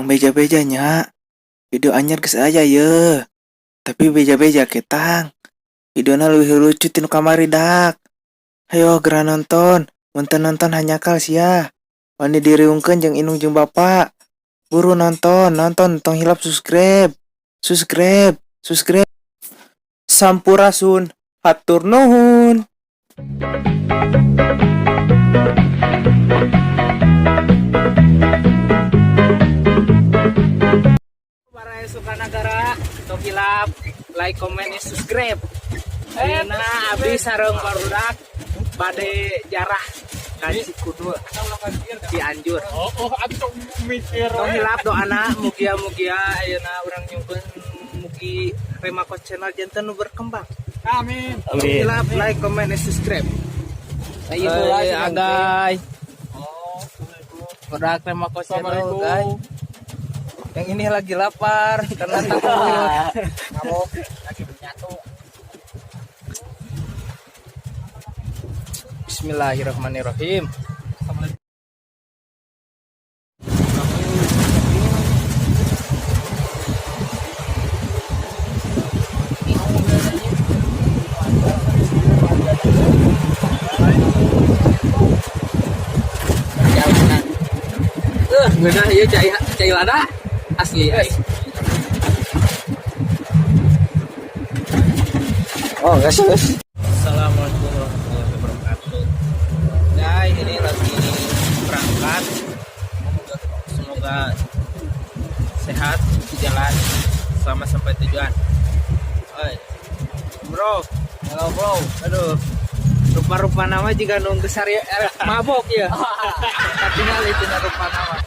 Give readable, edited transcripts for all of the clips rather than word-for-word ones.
Tong beja-beja nya. Video anyar geus aya yeuh. Tapi beja-beja ketang. Videona leuwih lucu ti nu kamari dak. Hayo geura nonton. Mun teu nonton hanjakal sia. Wani diriungkeun jeung indung jeung bapa. Buru nonton, nonton tong hilap subscribe. Subscribe, subscribe. Sampurasun, hatur nuhun. Baraya Sukanagara, tong hilap, like, comment, and subscribe. Ayeuna abdi sareng barudak bade jarah ka Cikudul, Cianjur. Oh, abis mikir. Tong hilap doana mugia-mugia ayeuna urang nyungkeun mugi Remako Channel janten nu berkembang. Amin. Tong hilap like, comment, and subscribe. Ayo, Agay. Barudak Remako Channel, guys. Yang ini lagi lapar karena takut. Mabok lagi bernyatu. Bismillahirrahmanirrahim. Perjalanan. Ngeunah ieu cai cai lada asli euy. Oh, guys, guys. Assalamualaikum warahmatullahi wabarakatuh. Guys, ini lagi berangkat. Semoga sehat di jalan, selamat sampai tujuan. Oi. Bro, Halo bro. Aduh. Rupa-rupa nama juga nunggu sari mabok ya. Tinggal itu rupa nama.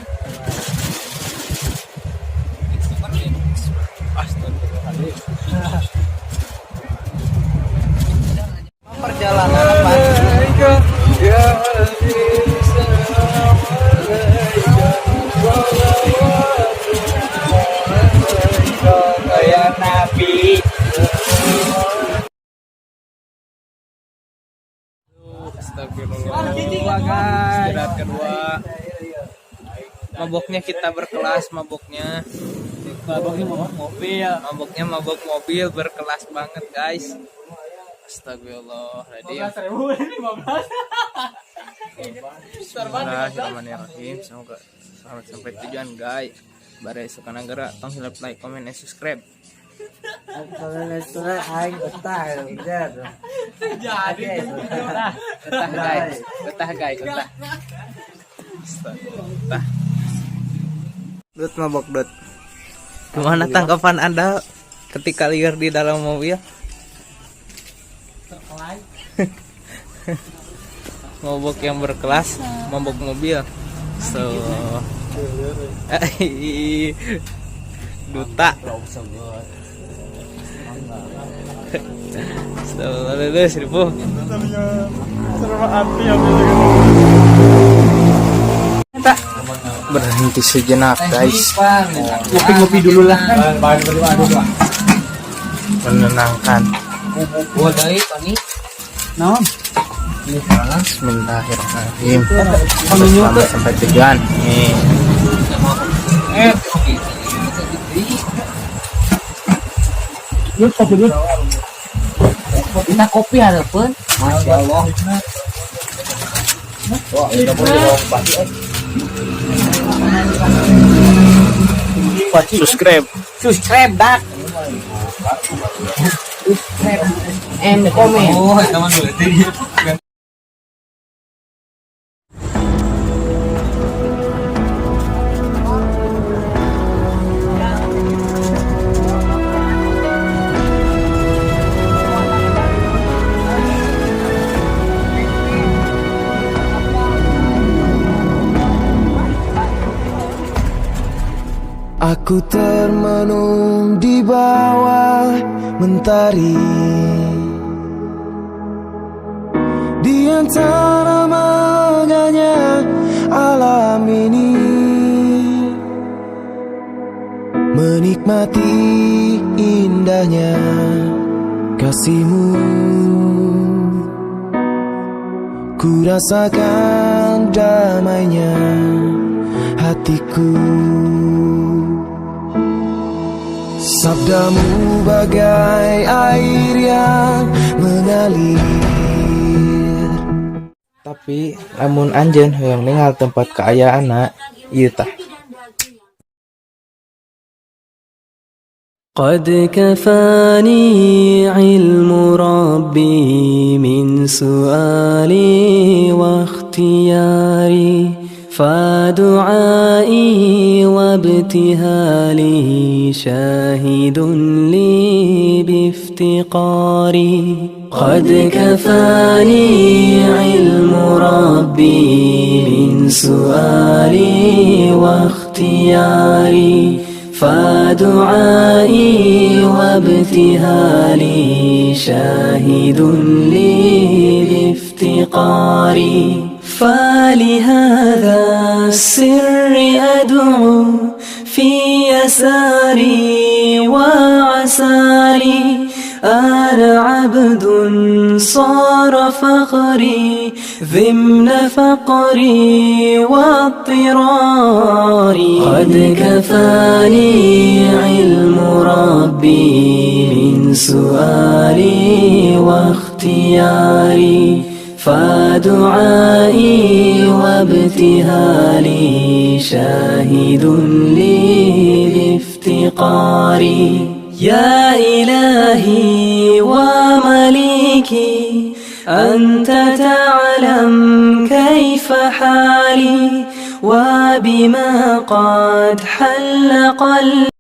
Astagfirullahaladzim. Perjalanan apa? Ya. Kayak nabi. Astagfirullah. Istirahat kedua. Maboknya kita berkelas, maboknya. Maboknya mabok mobil. Maboknya mabok mobil berkelas banget, guys. Astagfirullahaladzim. 15.015. Bismillahirrahmanirrahim. Semoga selamat sampai tujuan, guys. Baraya Sukanagara, tong hilap like, comment, and subscribe. Jadi. Betah, guys. Betah, guys, betah. Betah. Dut mabok, Dut. Gimana tanggapan Anda ketika liar di dalam mobil? Mabok yang berkelas, mabok mobil. So, duta. So, lalu seribu. Berhenti sejenak, guys. Ngopi-ngopi dulu lah. Menenangkan. Naon? Bismillahirrahmanirrahim. Selamat sampai tujuan. Nih. Lu kopi dulu. Kita kopi harapan. Masya Allah. Wah, ini Subscribe. Subscribe dak. Subscribe and comment. Oh, teman berarti. Aku termenung di bawah mentari, di antara megahnya alam ini, menikmati indahnya kasihmu. Ku rasakan damainya hatiku. Sabdamu bagai air yang mengalir. Tapi lamun anjeun hoyong ningal tempat kaayaanna ieu tah. قد كفاني علم ربي من سؤالي واختياري، فدعائي وابتهالي شاهد لي بافتقاري. قد كفاني علم ربي من سؤالي واختياري، فدعائي وابتهالي شاهد لي بافتقاري. فلهذا السر أدعو في يساري وعساري، أنا عبد صار فخري ضمن فقري واضطراري. قد كفاني علم ربي من سؤالي واختياري، فدعائي وابتهالي شاهد لي بافتقاري. يا إلهي ومليكي، أنت تعلم كيف حالي وبما قد حل قلبي.